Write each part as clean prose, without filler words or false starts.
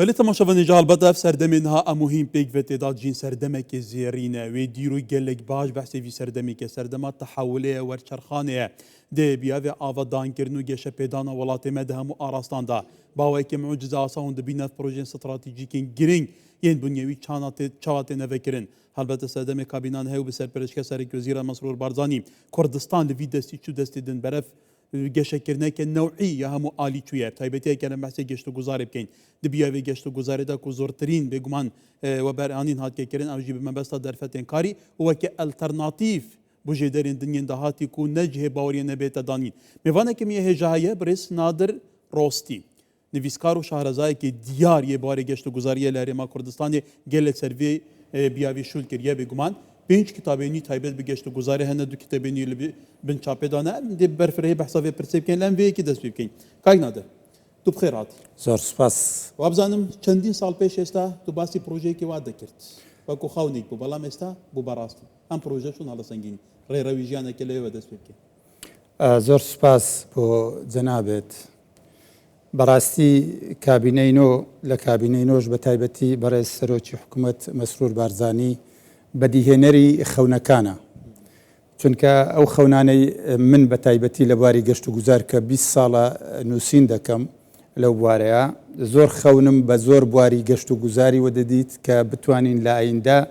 Belê temaşevanê ji helbet ev serdemê niha em û hîn pêk ve tê da dijîn serdemekê zêrîn e. Wê dîrok gelek baş behsê vî serdemê ke. Serdema tehewulê ye, werçerxanê ye. Dê biyavê avadankirin û geşepêdana welatê me di hemû arastan de. Bawekê mucize asa hûn dibînin ev projeyên stratejîkên girîng yên bunyewî çana tê çawa têne vekirin. Helbete serdemê kabînan heye û bi serpereştiya Serekwezîra Mesrûr Barzanî Kurdistan li vî destî çû destê din berev Geşekirineke new'î ya hemû alî çûye. Bi taybetî eger em behsê geştûguzarê bikin. Di biya vê geştûguzarê de ku zortirîn bêguman weberanîn hatiye kirin ew jî bi mebesta derfetên karî û weke alternatîf bo jêderên din yên dahatî ku ne cihê baweriyê ne bête danîn. Mêvaneke min yê hêja heye birêz Nadir Rostî. Nivîskar û şahrezayekî diyar yê barê geştûguzariyê li Herêma Kurdistanê gelek ser vê biyavê şûl kiriye. Bêguman pênc kitabên wî taybet bi geştûguzarê hene, du kitêbên wî li bin çapê de ne. Em dê bi berfirehî behsa vê pirsê bikin lê em vê yekê dest pê bikin. Kak Nadir, tu bi xêr hatî. Zor spas. Wa bizanim çendîn sal pêş êsta tu basî projeyekê wa dikird. Wekû xewnêk bû belam êsta bû be rastî. Em proje çûn halesengînî. Rêrewî jiyaneke lewê ve dest pê bikin. Zor spas bo cenabet. بەڕاستی کابینەی نۆ لە کابینەی نۆش بە تایبەتی بەڕێز سەرۆکی حکوومەت مەسرور بارزانی بەدیهێنەری خەونەکانە چونکە ئەو خەونانەی من بە تایبەتی لە بواری گەشت و گوزار کە 20 ساڵە نووسین دەکەم لەو بوارەیە زۆر خەونم بە زۆر بواری گەشت و گوزاری وە دەدیت کە بتوانین لە ئایندە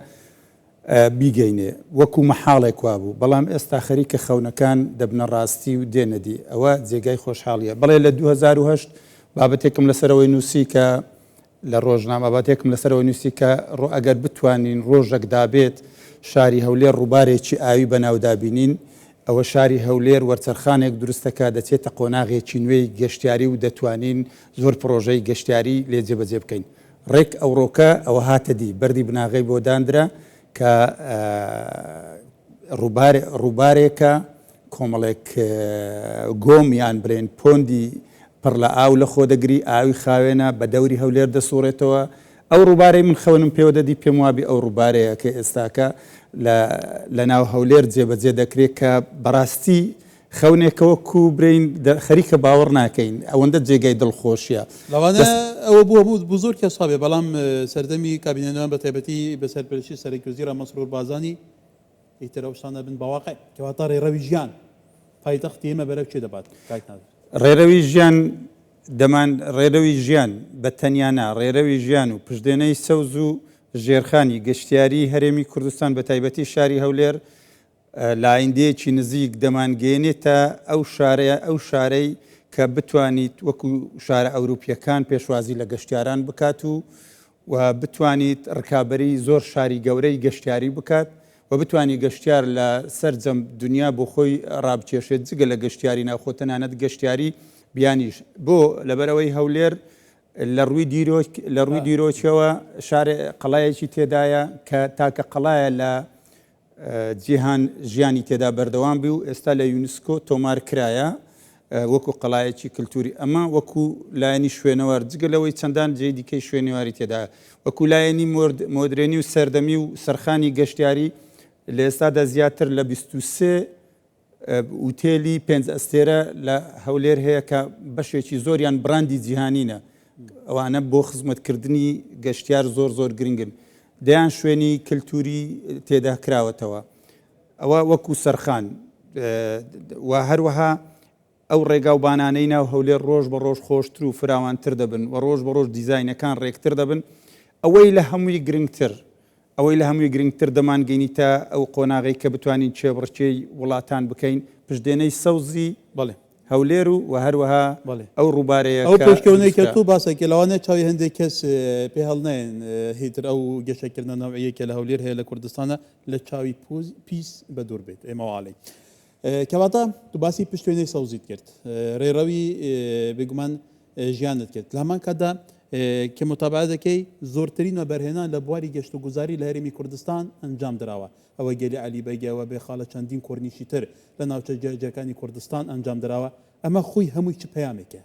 بیگەینێ وەکو مەحاڵێک وابوو، بەڵام ئێستا خەریکە خەونەکان دەبنە ڕاستی و دێنە دی، ئەوە جێگای خۆشحاڵییە. بەڵێ لە 2008 بابەتێکم لەسەر ئەوەی نووسی کە لە ڕۆژنامە بابەتێکم لەسەر ئەوەی نووسی کە ڕۆ ئەگەر بتوانین ڕۆژێک دابێت شاری هەولێر ڕووبارێکی ئاوی بەناودا بینین، ئەوە شاری هەولێر وەرچەرخانێک دروست دەکات دەچێتە قۆناغێکی نوێی گەشتیاری و دەتوانین زۆر پڕۆژەی گەشتیاری لێ جێبەجێ بکەین. ڕێک ئەوڕۆکە ئەوە هاتە دی، بەردی بناغەی بۆ داندرا کە ڕووبار ڕووبارێکە کۆمەڵێک گۆم یان بڵێن پۆندی پڕ لە ئاو لە خۆ دەگری، ئاوی خاوێنە، بە دەوری هەولێر دەسوڕێتەوە. ئەو ڕووبارەی من خەونم پێوە دەدی پێم وابی ئەو ڕووبارەیە کە ئێستاکە لە لە ناو هەولێر جێبەجێ دەکرێت کە بەڕاستی خەونێکە وەکو برێین خەریکە باوەڕ ناکەین ئەوەندە جێگای دڵخۆشیە. لەوانەیە ئەوە بووە بوو بۆ زۆر کەس هەبێ بەڵام سەردەمی کابینە نوێیان بە تایبەتی بە سەرپەرشتی سەرەک وەزیران مەسرور بارزانی ئیتر ئەو شتانە بن بە واقع کەواتە ڕێڕەوی ژیان پایتەختی ئێمە بەرەو کوێ دەبات کاک نادر؟ ڕێرەوی ژیان دەمان ڕێرەوی ژیان بە تەنیا نا ڕێرەوی ژیان و پشتێنەی سەوز و ژێرخانی گەشتیاریی هەرێمی کوردستان بە تایبەتی شاری هەولێر لە ئایندەیەکی نزیک دەمانگەیەنێتە ئەو شارە ئەو شارەی کە بتوانیت وەکو شارە ئەوروپییەکان پێشوازی لە گەشتیاران بکات و و بتوانیت ڕکابەری زۆر شاری گەورەی گەشتیاری بکات و بتوانی گەشتیار لە سەرجەم دنیا بۆ خۆی ڕابکێشێت جگە لە گەشتیاری ناوخۆ تەنانەت گەشتیاری بیانیش بۆ لەبەرئەوەی هەولێر لە ڕووی دیرۆک لە ڕووی دیرۆکیەوە شارێ قەڵایەکی تێدایە کە تاکە قەڵایە لە جیهان ژیانی تێدا بەردەوام بی و ئێستا لە یونسکۆ تۆمار کرایە وەکو قەڵایەکی کلتوری ئەمە وەکو لایەنی شوێنەوار جگە لەوەی چەندان جێی دیکەی شوێنەواری تێدا وەکو لایەنی مۆدرێنی و سەردەمی و سەرخانی گەشتیاری لە ئێستادا زیاتر لە 23 ئوتێلی پێنج ئەستێرە لە هەولێر هەیە کە بەشێکی زۆریان بڕاندی جیهانینە ئەوانە بۆ خزمەتکردنی گەشتیار زۆر زۆر گرنگن دەیان شوێنی کللتوری تێدا کراوەتەوە ئەوە وەکو سەرخان و هەروەها ئەو ڕێگاوبانانەی ناو هەولێر ڕۆژ بە ڕۆژ خۆشتر و فراوانتر دەبن و ڕۆژ بە ڕۆژ دیزاینەکان ڕێکتر دەبن ئەوەی لە هەمووی گرنگتر ئەوەی لە هەمووی گرنگتر دەمانگەینیتە ئەو قۆناغەی کە بتوانین کێبڕکێی وڵاتان بکەین پشتێنەی سەوزی بەڵێ. هەولێر و و هەروەها بەڵێ. ئەو ڕووبارەیە ئەو کە پێشکەونەی کە دروستکرا. تۆ باسەکەی لەوانەیە چاوی هەندێک کەس پێ هەڵنەیەن هیتر ئەو گەشەکردنە نەوعیەی کە لە هەولێر هەیە لە کوردستانە لە چاوی پوز پیس بەدوور بێت ئێمە واڵێین. کەواتە تو باسی پشتێنەی سەوزیت کرد ڕێڕەوی بێگومان ژیانت کرد لە هەمان کاتدا کە متابعە دەکەی زۆرترین وەبەرهێنان لە بواری گەشت و گوزاری لە هەرێمی کوردستان ئەنجام دراوە ئەوە گەلی عەلی بەگەوە بێ خاڵە چەندین کۆرنیشی تر لە ناوچە جیاجیاکانی کوردستان ئەنجام دراوە ئەمە خۆی هەمووی چ پەیامێکە؟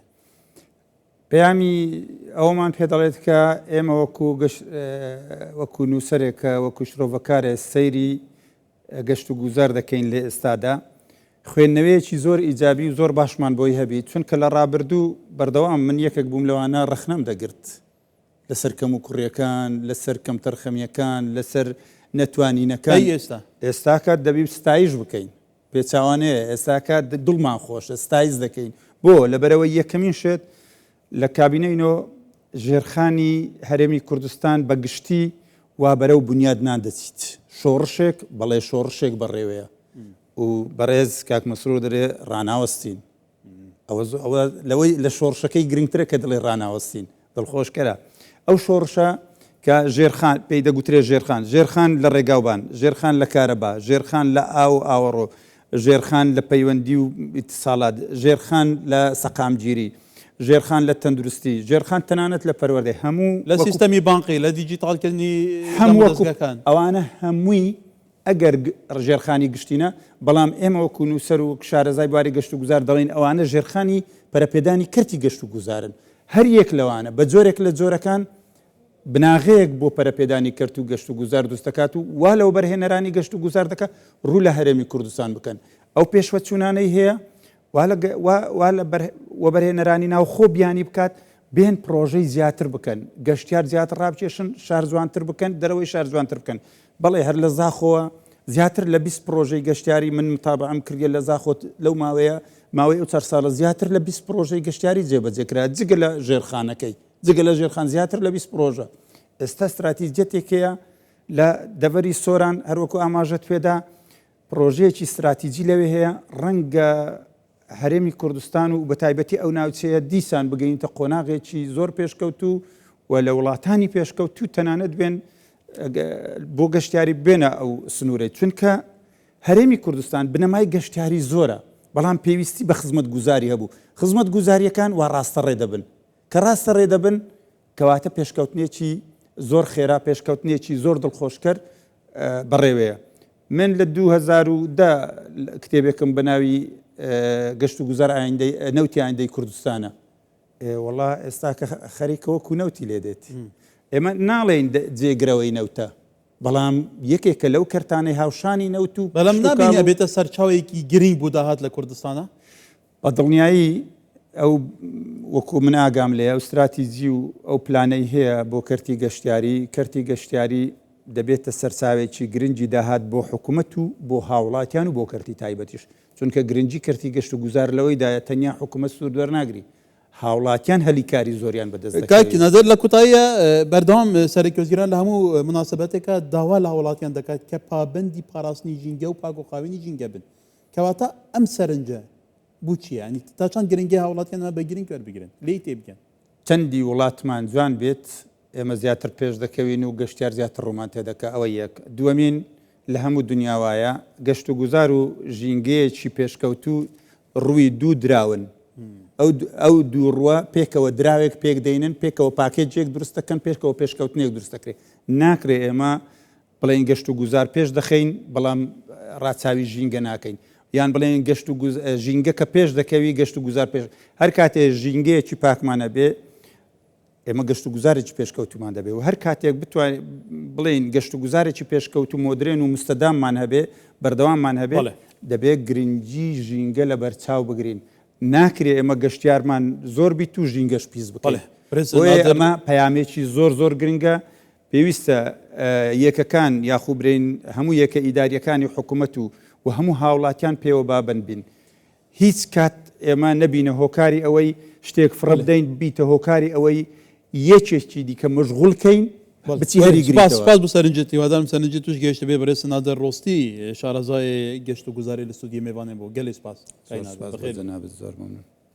پەیامی ئەوەمان پێ دەڵێت کە ئێمە وەکو وەکو نووسەرێکە وەکو شرۆڤەکارێ سەیری گەشت و گوزار دەکەین لە ئێستادا خوێندنەوەیەکی زۆر ئیجابی و زۆر باشمان بۆی هەبی چونکە لە ڕابردوو بەردەوام من یەکێک بووم لەوانە ڕەخنەم دەگرت لەسەر کەموکوڕیەکان، لەسەر کەمتەرخەمیەکان، لەسەر نەتوانینەکان. ئەی ئێستا؟ ئێستاکە دەبی ستایش بکەین. پێچەوانەیە، ئێستاکە دڵمان خۆشە، ستایش دەکەین. بۆ؟ لەبەرئەوەی یەکەمین شت لە کابینەی نۆ ژێرخانی هەرێمی کوردستان بە گشتی وا بەرەو بونیادنان دەچیت. شۆڕشێک، بەڵێ شۆڕشێک بەڕێوەیە و بەڕێز کاک مەسرور دەرێ ڕاناوەستین. ئەوە ئەوە لەوەی لە شۆڕشەکەی گرنگترە کە دڵێ ڕاناوەستین دڵخۆشکەرە ئەو شۆڕشە کە ژێرخان پێی دەگوترێ ژێرخان ژێرخان لە ڕێگاوبان ژێرخان لە کارەبا ژێرخان لە ئاو و ئاوەڕۆ ژێرخان لە پەیوەندی و ئیتساڵات ژێرخان لە سەقامگیری ژێرخان لە تەندروستی ژێرخان تەنانەت لە پەروەردەی هەموو لە سیستەمی بانقی لە دیجیتاڵکردنی هەموو وەکو ئەوانە هەمووی ئەگەر ژێرخانی گشتی نا، بەڵام ئێمە وەکو نووسەر و شارەزای بواری گەشتوگوزار دەڵێین ئەوانە ژێرخانی پەرەپێدانی کەرتی گەشتوگوزارن. هەر یەک لەوانە بە جۆرێک لە جۆرەکان بناغەیەک بۆ پەرەپێدانی کەرت و گەشتوگوزار دروست دەکات و وا لە وەبەرهێنەرانی گەشتوگوزار دەکات ڕوو لە هەرێمی کوردستان بکەن. ئەو پێشوەچوونانەی هەیە وا لە وا لە وەبەرهێنەرانی ناوخۆ بیانی بکات بێن پڕۆژەی زیاتر بکەن، گەشتیار زیاتر ڕابکێشن، شار جوانتر بکەن، دەرەوەی شار جوانتر بکەن. بەڵێ هەر لە زاخۆوە زیاتر لە 20 پڕۆژەی گەشتیاری من متابعەم کردیە لە زاخۆ لەو ماوەیە ماوەی ئەو چار ساڵە زیاتر لە 20 پڕۆژەی گەشتیاری جێبەجێ کرا جگە لە ژێرخانەکەی جگە لە ژێرخان زیاتر لە 20 پڕۆژە ئێستا ستراتیجیەتێک هەیە لە دەڤەری سۆران هەروەکو ئاماژەت پێدا پڕۆژەیەکی ستراتیجی لەوێ هەیە ڕەنگە هەرێمی کوردستان و بەتایبەتی ئەو ناوچەیە دیسان بگەینتە قۆناغێکی زۆر پێشکەوتوو و لە وڵاتانی پێشکەوتوو تەنانەت بێن بۆ گەشتیاری بێنە ئەو سنوورەی چونکە هەرێمی کوردستان بنەمای گەشتیاری زۆرە بەڵام پێویستی بە خزمەت گوزاری هەبوو خزمەت گوزاریەکان وا ڕاستە ڕێ دەبن کە ڕاستە ڕێ دەبن کەواتە پێشکەوتنێکی زۆر خێرا پێشکەوتنێکی زۆر دڵخۆشکەر بەڕێوەیە من لە 2010 کتێبێکم بە ناوی گەشت و گوزار ئایندەی نەوتی ئایندەی کوردستانە وەڵا ئێستا کە خەریکە وەکو نەوتی لێ دێت ئێمە ناڵێین جێگرەوەی نەوتە بەڵام یەکێکە لەو کەرتانەی هاوشانی نەوت و بەڵام نابینی ئەبێتە سەرچاوێکی گرنگ بۆ داهات لە کوردستانە بە دڵنیایی ئەو وەکو من ئاگام لێیە ئەو ستراتیجی و ئەو پلانەی هەیە بۆ کەرتی گەشتیاری، کەرتی گەشتیاری دەبێتە سەرچاوێکی گرنگی داهات بۆ حکومەت و بۆ هاوڵاتیان و بۆ کەرتی تایبەتیش، چونکە گرنگی کەرتی گەشتوگوزار لەوەیدایە تەنیا حکومەت سوود وەرناگری، هاوڵاتیان هەلی کاری زۆریان بەدەست کاک دەکەوێت. نادر لە کوتاییە بەردەوام سەرەکوەزیران لە هەموو موناسبەتێکا داوا لە هاوڵاتیان دەکات کە پابەندی پاراستنی ژینگە و پاک و خاوێنی ژینگە بن. کەواتە ئەم سەرنجە بۆ چییە؟ یانی تا چەند گرنگی هاوڵاتیان ئەمە بە گرنگ وەربگرن، لێی تێبگەن؟ چەندی وڵاتمان جوان بێت ئێمە زیاتر پێش دەکەوین و گەشتیار زیاتر ڕوومان تێدەکا ئەوە یەک. دووەمین لە هەموو دنیا وایە گەشتوگوزار و ژینگەیەکی پێشکەوتوو ڕووی دوو دراون ئەو ئەو دوو ڕووە پێکەوە دراوێک پێک دەینن پێکەوە پاکێجێک دروست دەکەن پێکەوە پێشکەوتنێک دروست دەکرێت ناکرێ ئێمە بڵێین گەشت و گوزار پێش دەخەین بەڵام ڕاچاوی ژینگە ناکەین یان بڵێن گەشت و ژینگە کە پێش دەکەوی گەشت و گوزار پێش هەر کاتێ ژینگەیەکی پاکمان هەبێ ئێمە گەشت و گوزارێکی پێشکەوتومان دەبێ و هەر کاتێک بتوانین بڵێین گەشت و گوزارێکی پێشکەوت و مۆدرێن و مستەداممان هەبێ بەردەواممان هەبێ دەبێ گرنگی ژینگە لە بەرچاو بگرین ناکرێ ئێمە گەشتیارمان زۆر بیت و ژینگەش پیس بکەین بۆیە ئەمە پەیامێکی زۆر زۆر گرنگە پێویستە یەکەکان یاخو برێین هەموو یەکە ئیداریەکانی حکومەت و و هەموو هاوڵاتیان پێوە بابەند بین هیچ کات ئێمە نەبینە هۆکاری ئەوەی شتێک فڕە بدەین ببیتە هۆکاری ئەوەی یەکێکی دیکە مەشغوڵ کەین بچی هەری سپاس گریتەوە. سپاس بۆ سەرنجت هیوادارم سەرنجت توش گەیشتبێ بەرێز نادر ڕۆستی شارەزای گەشت و گوزاری لە ستودیۆی مێڤانێ بوو گەلێ سپاس کای نادر زۆر سپاس بۆ بەخێر بێی. جەنابت زۆر مەمنون.